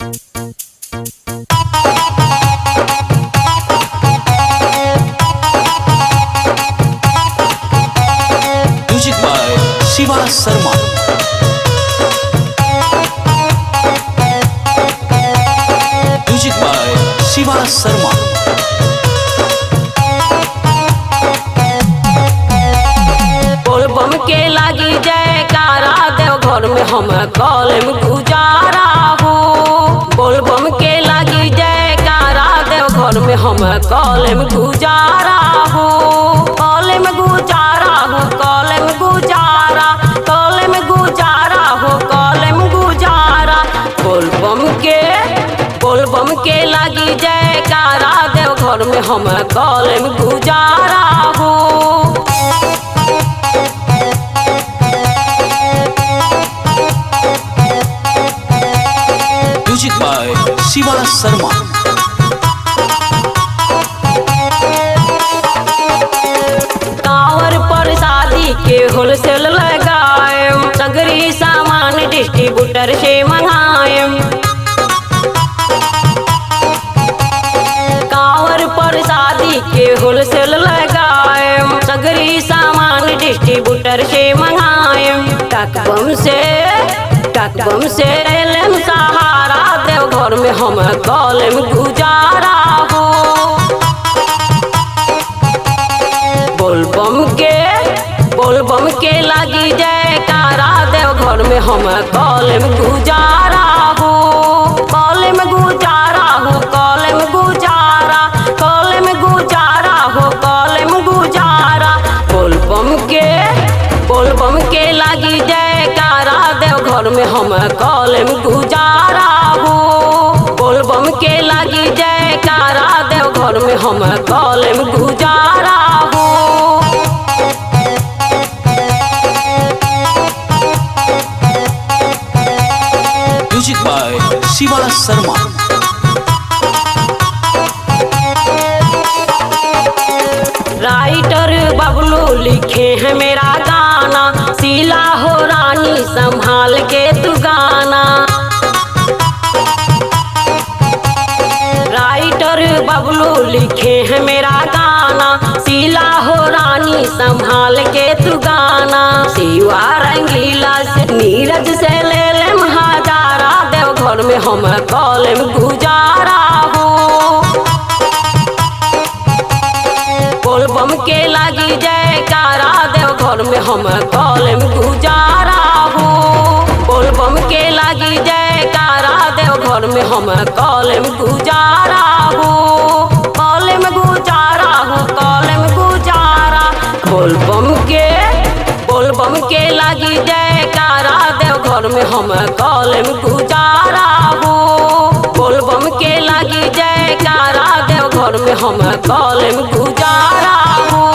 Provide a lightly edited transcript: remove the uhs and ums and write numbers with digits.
Music by Shiva Sharma. Music by Shiva Sharma. बोलबम के लागी जयकारा देव घर में हम कॉलम गुजारा हो। बोलबम के लागी जयकारा देव घर में हम कॉलम गुजारा हो। कॉलम गुजारा हो, कॉलम गुजारा, कॉलम गुजारा हो, कॉलम गुजारा। बोलबम के लागी जयकारा देव घर में हम कॉलम गुजारा हो। Music by Shiva Sharma. कांवर पर शादी के होलसेल लगाएम, सगरी सामान डिस्ट्रीब्यूटर से मंगाएम। कांवर पर शादी के होलसेल लगाएम, सगरी सामान डिस्ट्रीब्यूटर से मंगाएम। टकबम से लेम सहारा देव घर में हम कॉलम गुजारा हो। बोलबम के लागी जयकारा देव घर में हम कॉलम गुजारा हो। कॉलम गुजारा हो, कॉलम गुजारा, कॉलम गुजारा हो, कॉलम गुजारा। बोलबम के लागी जयकारा देव घर में हम कॉलम गुजारा हो। बोलबम के लागी जयकारा देव घर में हम कॉलम गुजारा हो। Music by Shiva Sharma. Writer Bablu लिखे है मेरा गाना, शीला हो रानी संभाल के तू गाना। राइटर बबलू लिखे है मेरा गाना, शीला हो रानी संभाल के तू गाना। शिवा रंगीला से नीरज से ले लेम हजारा देव घर में हम कॉलम गुजारा हो। बोलबम के लागी जयकारा देव घर में हम कॉलम गुजारा हो। बोलबम के लागी जयकारा देव घर में हम कॉलम गुजारा हो। कॉलम गुजारा हो, कॉलम गुजारा। बोलबम के लागी जयकारा देव घर में हम कॉलम गुजारा हो। बोलबम के लागी जयकारा देव घर में हम कॉलम गुजारा हो।